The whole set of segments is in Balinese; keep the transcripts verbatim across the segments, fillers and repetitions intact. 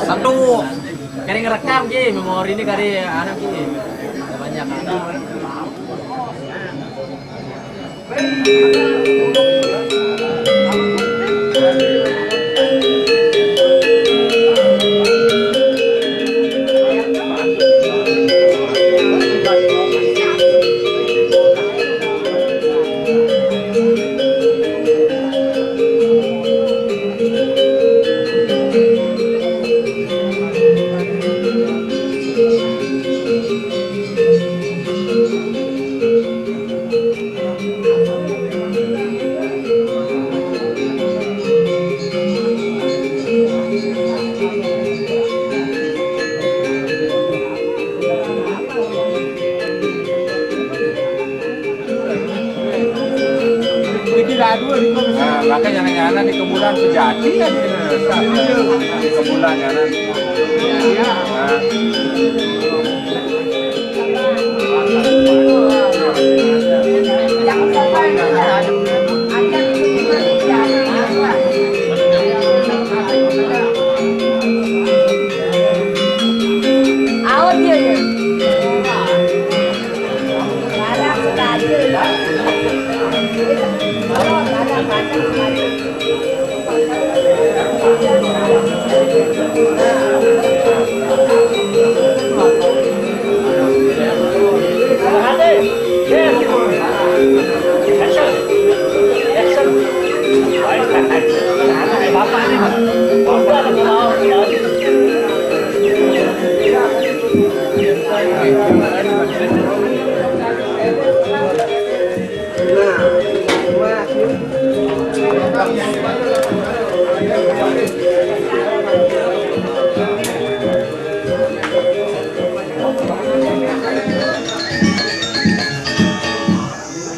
Satu. Kari ngerekam ki, memori ini kari anu ki. Banyak anu. Nah, makanya nyana-nyana di kebulan sejati ya, di kebulan nyana. Nah. Awas dia, ya.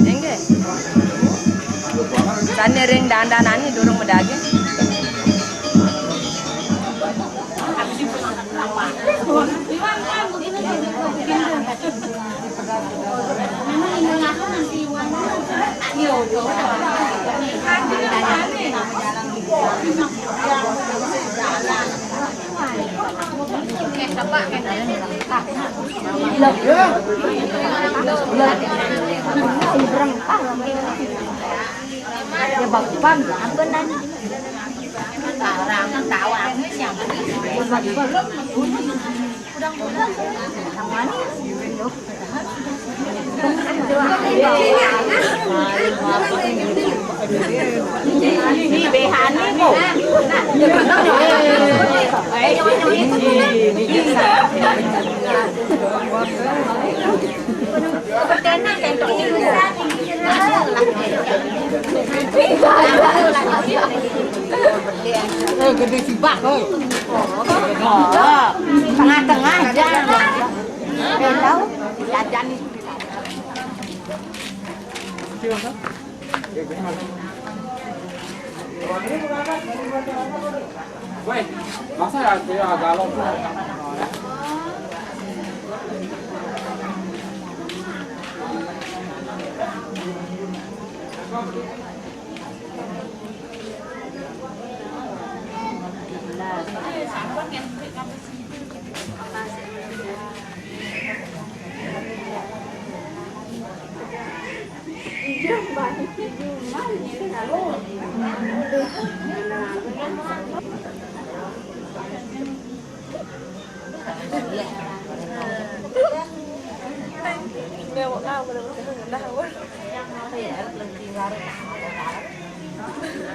Inggih. Sane ring dandanane durung medaging. Eh, gede sibak, oi. Tengah-tengah aja. Tahu, jajan itu. Weh, masa ya, dia agak lompat.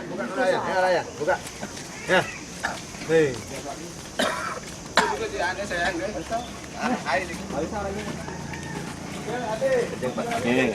Buka dulu, ya, ya, ya, buka. Ya. Nih. Nih.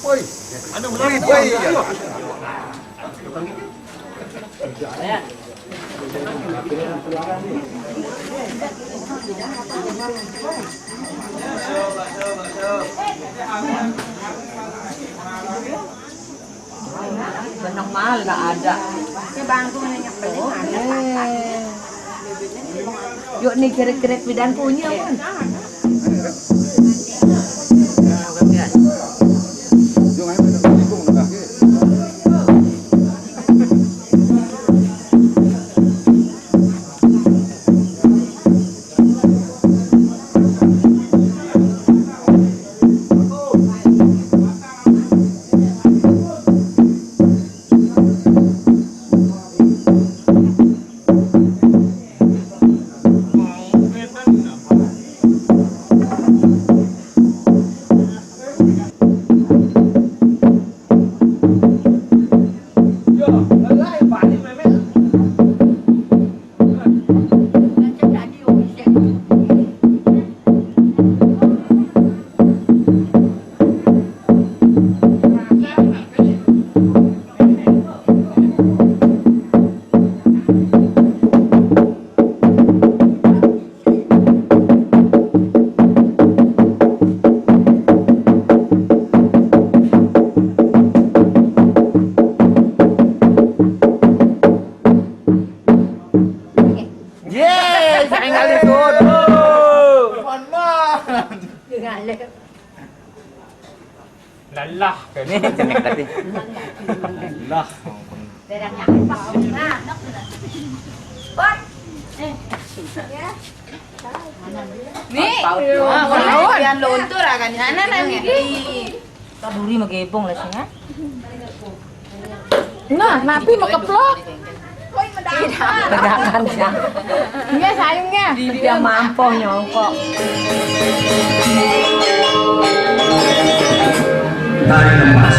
Woi, anu mulai. Woi, iya. Benang mal ndak ada. Ini bangku nanya beli mana? Yuk nih, kerek-kerek bidan punya, kan? Yeay, saya ngalih sud. Lelah kan. Nih, cenik tadi. Lelah. Nih, ah, orang pian luntur akan di sana. Nah, nih. Kaduri magebong lah sih, ya. Nah, napi makeplok? Tegakan, ya. Iya, sayangnya. Dia mampu nyongkok. Tarik nafas.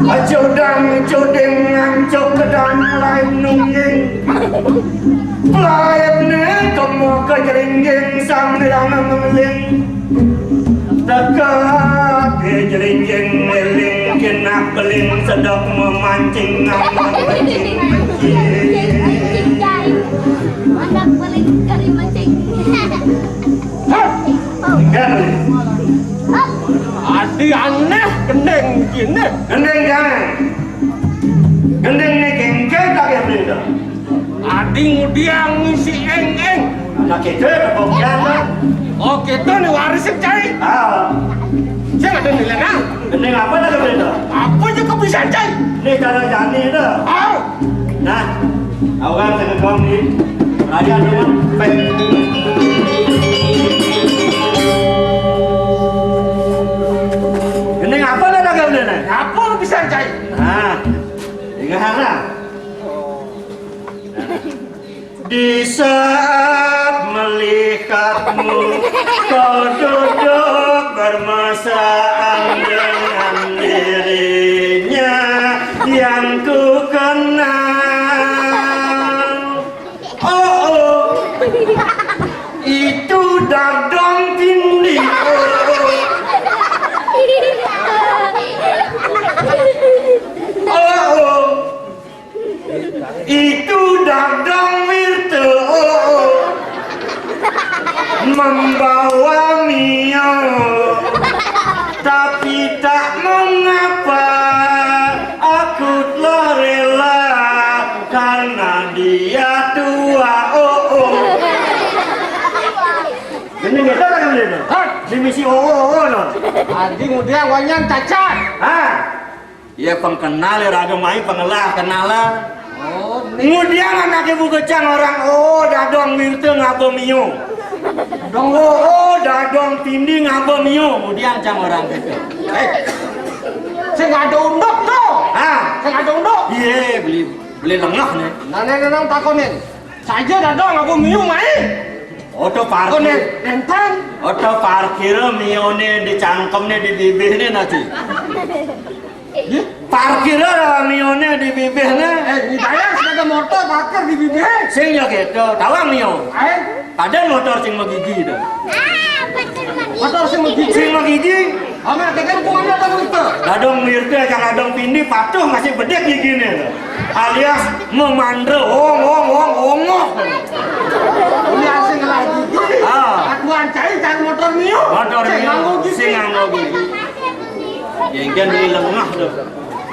Acudang cuding ancuk kedang lain nungging. Pelayan ne kemo ke jeringging sambilang mengeling. Teka ke jeringging ngeling kinak beling sedok memancing nang memancing. Anak paling kali mancing. Hah? Enggak, adi aneh gendeng gini. Gendeng jangan. Gendeng ni kengkeng tak ya beli dah. Adi ngudiang ngisi eng-eng. Anak kita kebongkian lah. Oh, kita ni warisin cai. Ah. Saya ada nilai nang. Gendeng apa dah beli dah? Apa je kebisan cai? Ni cara jani dah. Ah. Nah, orang segegong di raja tu. Ini apa dah dagang dia ni? Apa lu bisa cai? Nah, dengar lah. Di saat melihatmu kau duduk bermesraan dengan dirinya yang ku kenal. Oh, oh. Itu dadong tindih. Oh, oh. Oh, oh. Itu dadong wirte. Oh, oh. Membawa Mio. Tapi tak mengapa, aku telah rela karena dia tua. Oh, oh. Ini kita lagi beli tu. Hah? Di misi oh, oh, oh, no. Adi ngudiang wanyan cacat. Hah? Ya, pengkenal ya, raga mai pengelah kenalan. Oh, ngudiang anak ibu kecang orang, oh, dadong wirte ngaba Mio. Dong, oh, oh, dadong tindih ngaba Mio. Ngudiang cang orang gitu. Eh, sing ada unduk tu. Ah. Sing ada unduk. Iya, beli, beli lengah nih. Nah, nah, nah, nah, takonin. Saja dadong ngaba Mio mai. Oto parkir. Nenten. Oto parkir Mione di cangkemne di bibirne nanti. Parkir Mione di bibirne. Eh, dibayar sepeda motor parkir di bibir. Sing ya gitu. Tawang Mio. Eh? Ada motor sing magigi dah. Motor sing magigi. Sing magigi. Ame tekan kuana ta wirte. Dadong wirte kang dadong tindih patuh masih bedek gigine. Alias memandre ong ong ong ongoh. Ini asing lagi. Ah. Atuan cai cari motor Mio. Motor Mio. Nganggo gigi. Sing nganggo gigi. Jengken beli lengah tuh.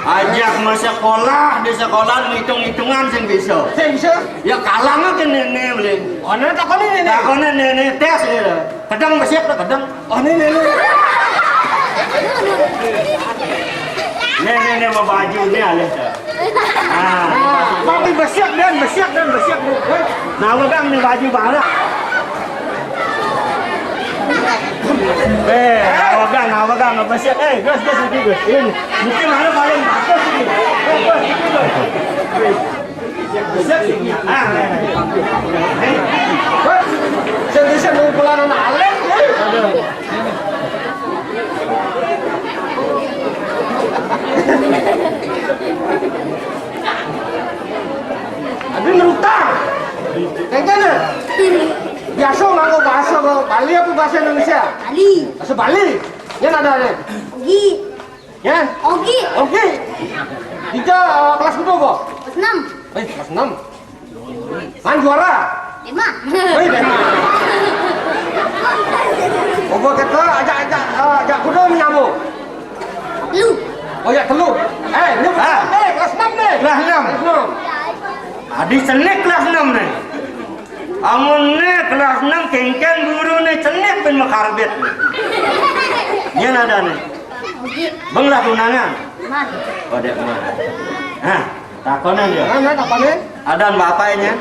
Ajak mau sekolah, di sekolah ngitung-ngitungan sing bisa. Sing bisa. Ya kalang ke nene beli. Oh, nene takoni nene. Takoni nene tes gitu. Kedang besiak tak kedang. Oh, ini, ini, ini. Nih, nih, nih, mau baju nih, alih. Nah, tapi besiak dan besiak dan besiak. Nah, pegang nih baju barang. Eh, nah, pegang, nah, pegang, besiak. Eh, gas, gas, ini, gas. Ini, mungkin ada paling bagus ini. Eh, gas, ini, gas. Sing bisa ngumpulana alit. Aduh, ngerutang. Kengkene. Biasa nganggo bahasa Bali apa bahasa Indonesia? Bali. Bahasa Bali. Ini ada nih. Ogi. Ya? Ogi. Ogi. Dija, eh, kelas berapa? Kelas enam. Eh, kelas enam. Kan juara? Lima. Eh, dari mana? Apa kata ajak, ajak, eh, ajak kuda menyambung? Lu. Oh ya, telu. Eh, ini ah. Eh, kelas enam nih. Kelas enam. Kelas enam. Adi cenik kelas enam nih. Amun ne kelas enam kengkeng guru ne cenik pin makarbit. Nya nada ne. Beng lah tunangan. Man. Oh, dek man. Hah, takonan ya. Mana takonan? Adan bapaknya.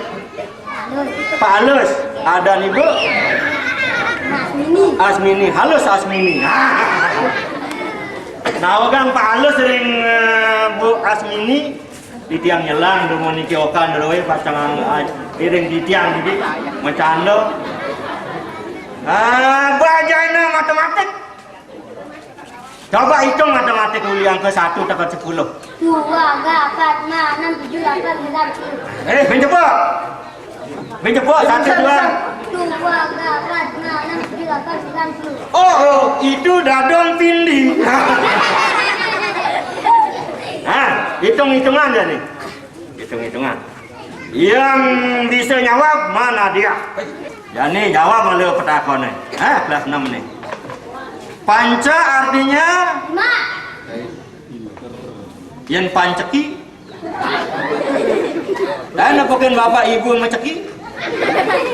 Pak Alus, adan ibu. Asmini. Asmini, halus Asmini. Nah, orang Pak Alus ring, eh, Bu Asmini. Titiang nyelang, dumun niki okan, roe, pacangan, ah, iring titiang, jadi, macando. Ah, bajana matematik. Coba hitung matematik uli angka satu tekan sepuluh. Dua, tiga, empat, lima, enam, tujuh, delapan, sembilan, sepuluh. Eh, mencoba. Mencoba, satu, dua. Dua, tiga, empat, lima, enam, tujuh, delapan, sembilan, sepuluh. Oh, oh, itu dadong pindi. Nah, hitung-hitungan dia nih. Hitung-hitungan. Yang bisa nyawab mana dia? Jani jawab malu petakon nih. Hah, kelas enam nih. Panca artinya? Lima. Yang panceki? Dan bukan bapak ibu yang menceki?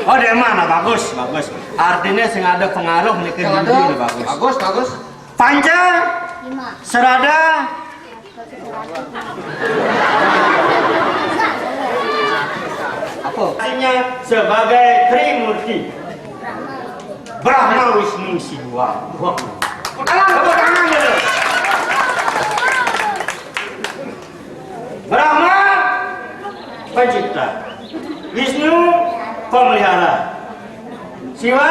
Oh, dia mana? Bagus, bagus. Artinya sing ada pengaruh nih ke Yang ada. Bagus. Bagus, bagus. Panca? Lima. Serada? Apa? Artinya sebagai Trimurti. Brahma, Wisnu, Siwa. Wah. Tepuk tangan, tepuk tangan, gitu. Brahma, pencipta. Wisnu, pemelihara. Siwa,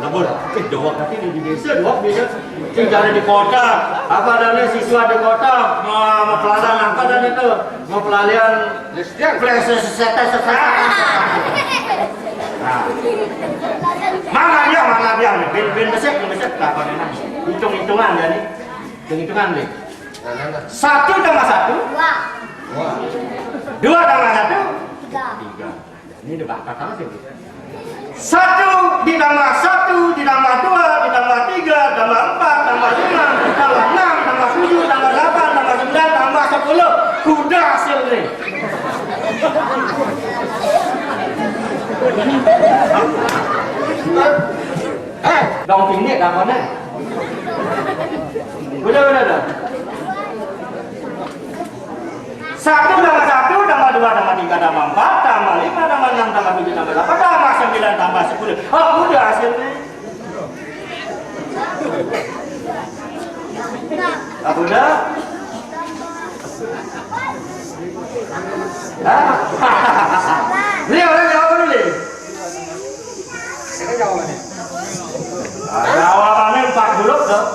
lebur. Eh, doak tapi di desa, doak beda. Sing cara di kota, apa adanya siswa di kota, mau, mau pelajaran apa dan itu, mau pelarian Lestian. Flash, seseta, seseta. Nah. Mana dia, mana dia? Bin, bin besek, bin besek, apa namanya? Hitung-hitungan jadi. Hitung-hitungan nih. Nah, nah, nah. Satu tambah satu. Dua. Wah. Dua tambah satu. Tiga. Tiga. Ini udah bakat amat ya, Bu? Satu ditambah satu ditambah dua ditambah tiga tambah empat tambah lima tambah enam tambah tujuh tambah delapan tambah sembilan tambah sepuluh. Kuda hasil nih. Eh, dong tinggi dah mana? Udah, udah, udah. Satu tambah satu tambah dua tambah tiga tambah empat tambah lima tambah enam tambah tujuh tambah delapan tambah sembilan tambah sepuluh. Oh, udah hasilnya. Apa udah? Hah? Ini orang jawab dulu nih. Jawabannya empat huruf tuh.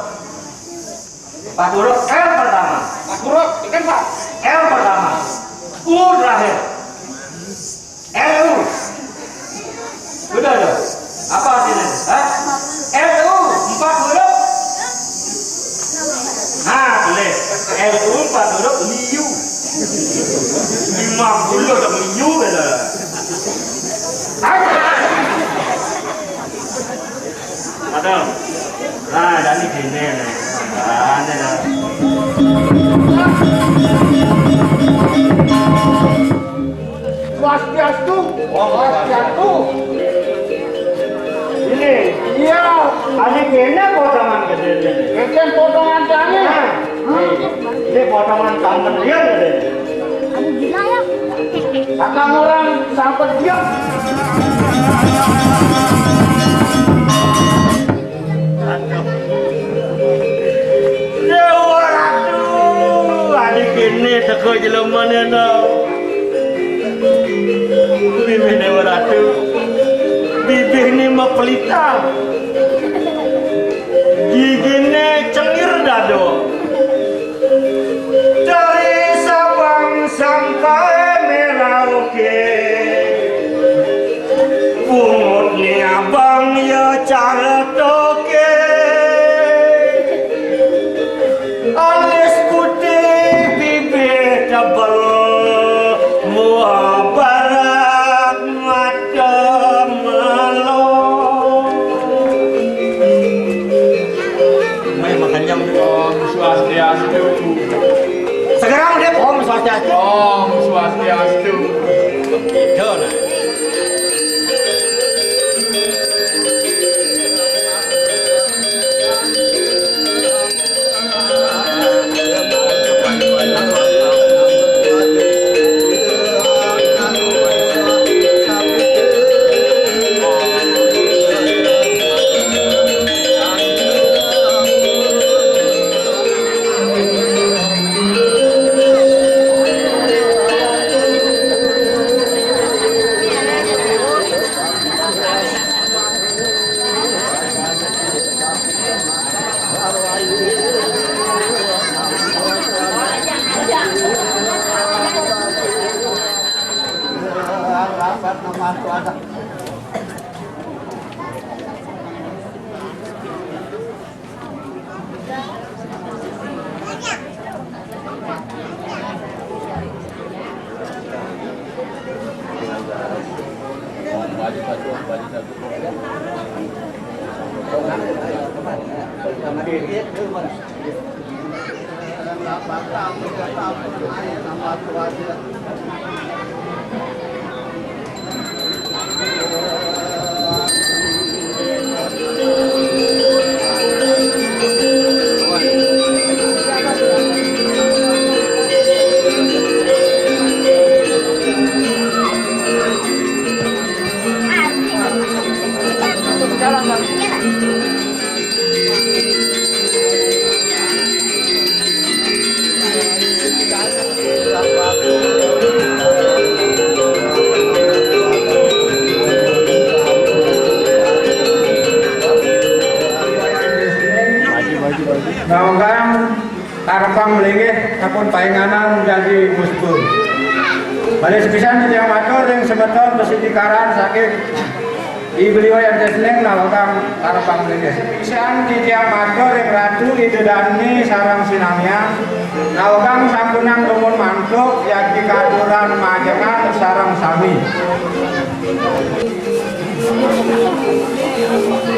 Empat huruf L pertama. Empat huruf, ikan, Pak. L pertama. U terakhir. L U. Udah ada. Apa artinya? Hah? L U empat huruf. Nah, boleh. L U empat huruf liu. Lima puluh tak liu beda. Hah? Aduh. Nah, dan ini gini nih. Nah, ini dah. Swastiastu. Oh, swastiastu. Ini. Iya. Ada gini potongan gede ini. Ini potongan tangan. Nah, ini, ini potongan tangan dia gede. Aduh, gila ya. Kata orang sampai dia. Dewa Ratu, adik ini teko jelema nena. Bibih Dewa Ratu, bibih ni mepelita. Gigine cengir dado. Dari Sabang sampai Merauke, pungut ni abang ya cara toke. Alis putih, bibir tebel, mua barat, mata melong. Mai makan jam. Om Swastiastu. Sekarang dia Om Swastiastu. Om Swastiastu. Jona. Nah, ungkang tarepang melinggih sampun painganan jagi muspur. Malih sepisan titiang matur ring semeton pasitikaran saking I Beliau yang tesning nawakang tarepang melinggih. Sepisan titiang matur ring Ratu Ida Dane sareng sinamian, nawakang sampunang dumun mantuk jagi katuran majengan sareng sami.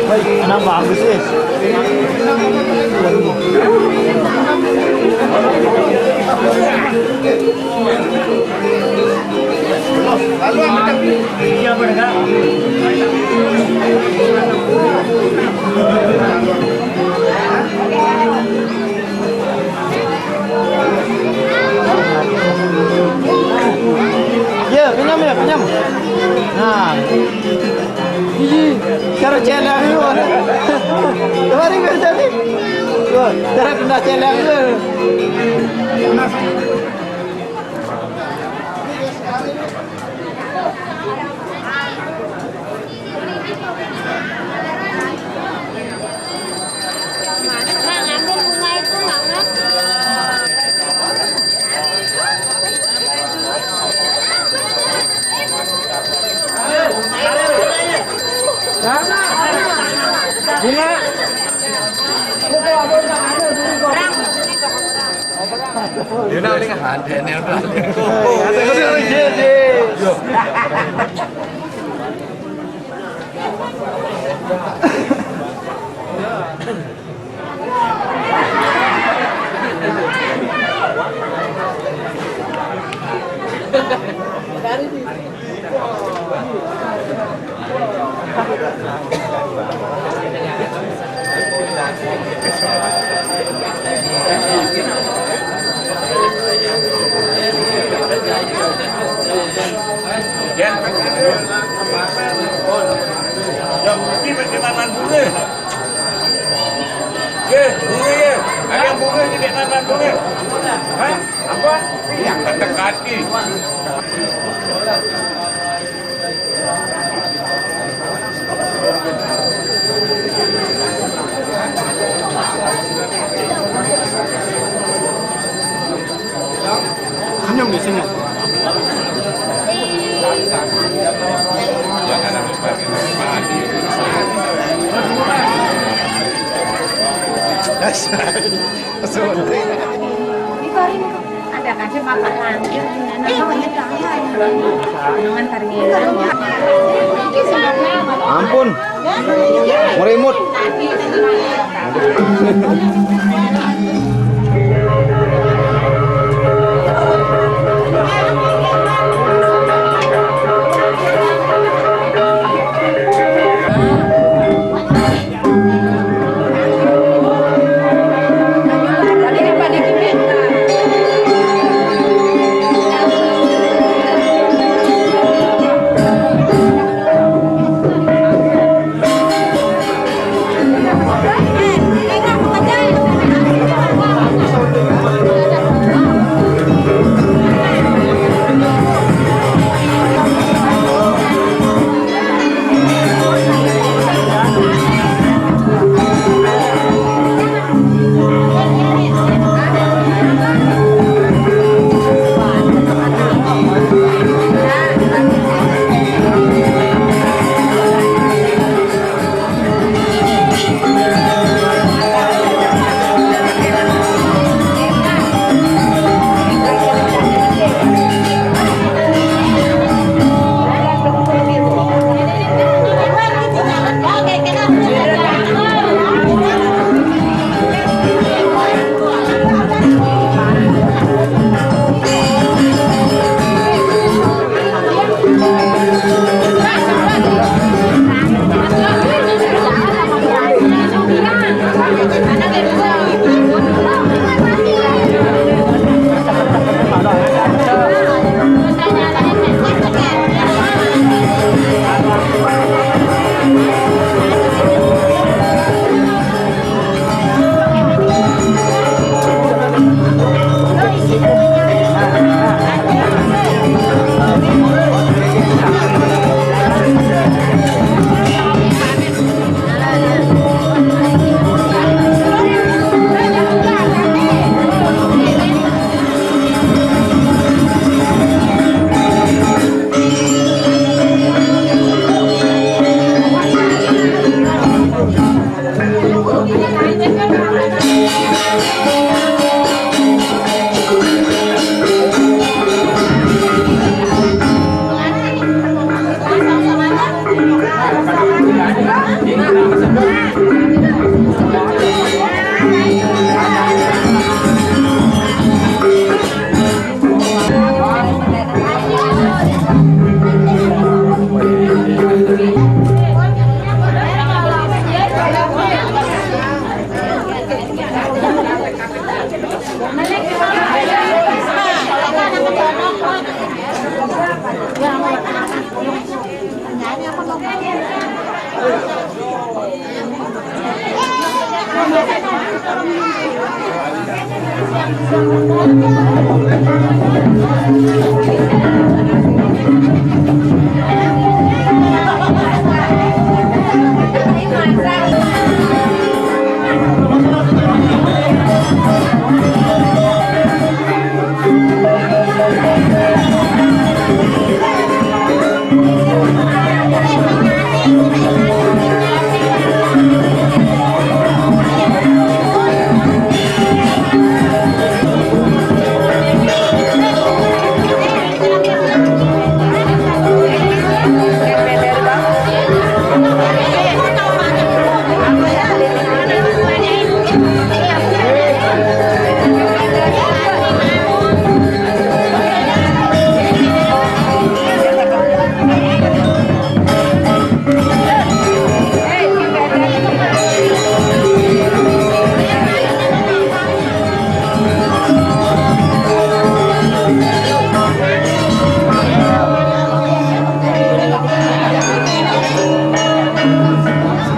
Hai, anak bagus, eh. Iya, bener, Kak. Ya, kenyam ya, kenyam. Nah. Iya, cara celeng itu. Kemarin kan tadi. Wah, cara kena celeng itu. Mak, ngambil bunga itu, Mak, Mak. Bunga. Dia nak ni kan, dia ni udah. Ya, ini bagaimana dulu? Ye, bunga ye. Ada yang bunga ni, dia nak bunga. Hah? Apa? Yang mendekati. Senyum deh, senyum. Yes. Ada kasih makan lanjut. Ampun. Merimut.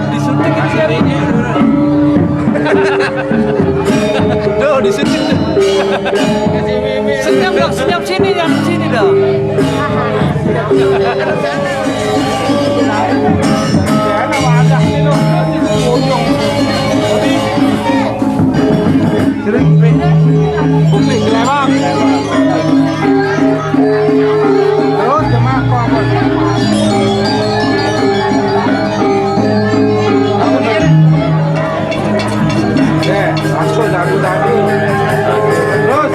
Disuntik jari ini. Tuh, disuntik tuh. Senyum dong, senyum sini, yang sini dong. Sering. Terus, jemaah, kok, kok. Oke, langsung satu-satu. Terus.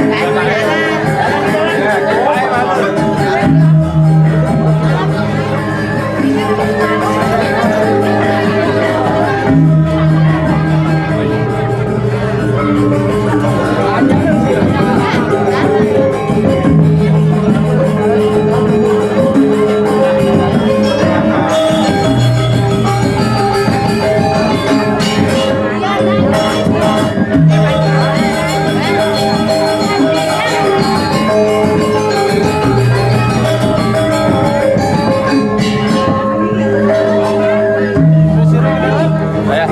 Ya,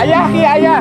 Ayah, ki ayah.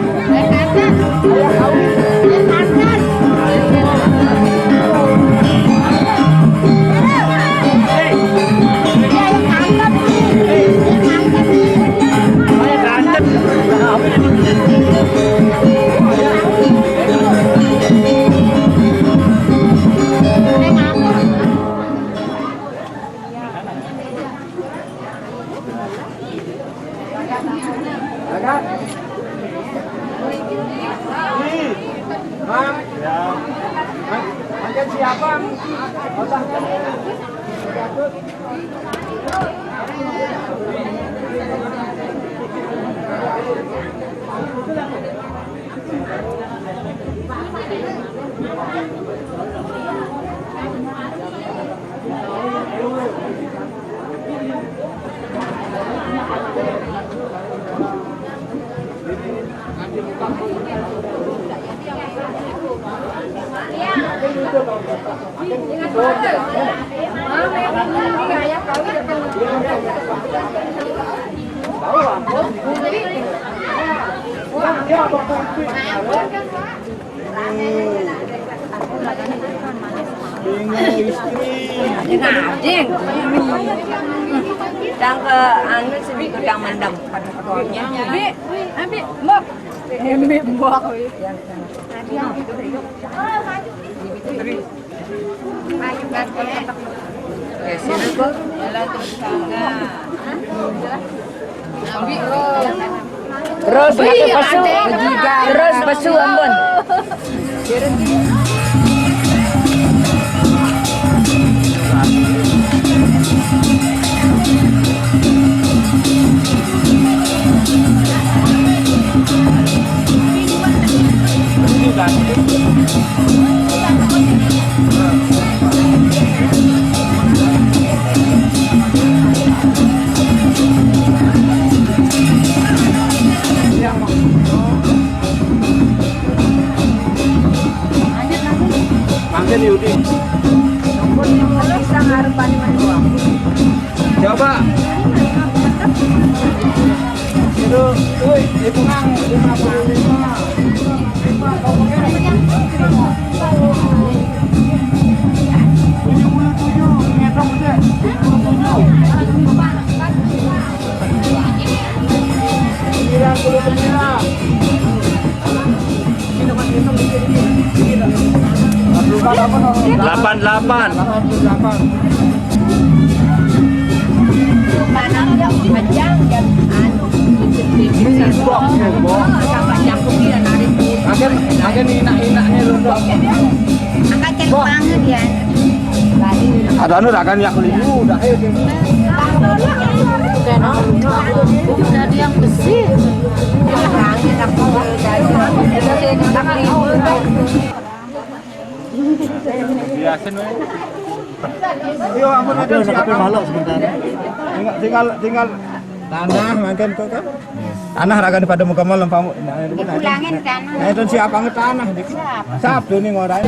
Bingung istri. Ading, ading. Dang ke anu sedikit yang mendem. Abi, abi, mbok. Abi, mbok. Terus nggak pesu. Terus pesu, ampun. Mangkin Yudi. Coba. Itu, woi, itu Mang, lima puluh lima. Tujuh puluh tujuh, ngitung, Cek. Tujuh puluh tujuh. Sembilan puluh sembilan. Delapan delapan. Makin, makin enak-enaknya lu, Dok. Angkat cek banget ya. Ada anu, dah kan, ya, kuliah. Udah, ayo, Dok. Udah ada yang besi. Biasa, weh. Yo, ampun, ada siapa? Malu sebentar. Tinggal, tinggal, tinggal tanah, makan kok, kan? Tanah raga pada muka malam, Pak. Nah, itu, nah, itu. Dipulangin tanah. Nah, itu siapa ngetanah, Dik? Sabtu nih ngorang.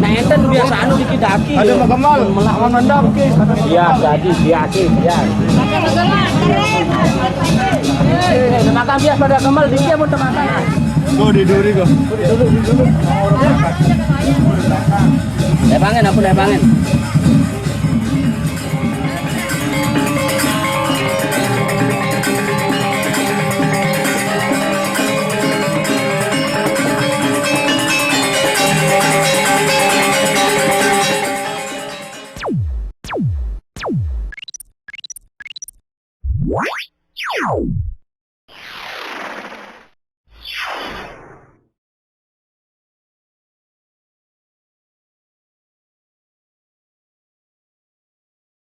Nah, enten biasa anu dikit daki. Ada mau kemal, melak mau nendang, Ki. Iya, jadi biasa, iya. Eh, makan biasa pada kemal, dia mau makan. Tuh, di duri, kok. Lebangan, aku lebangan.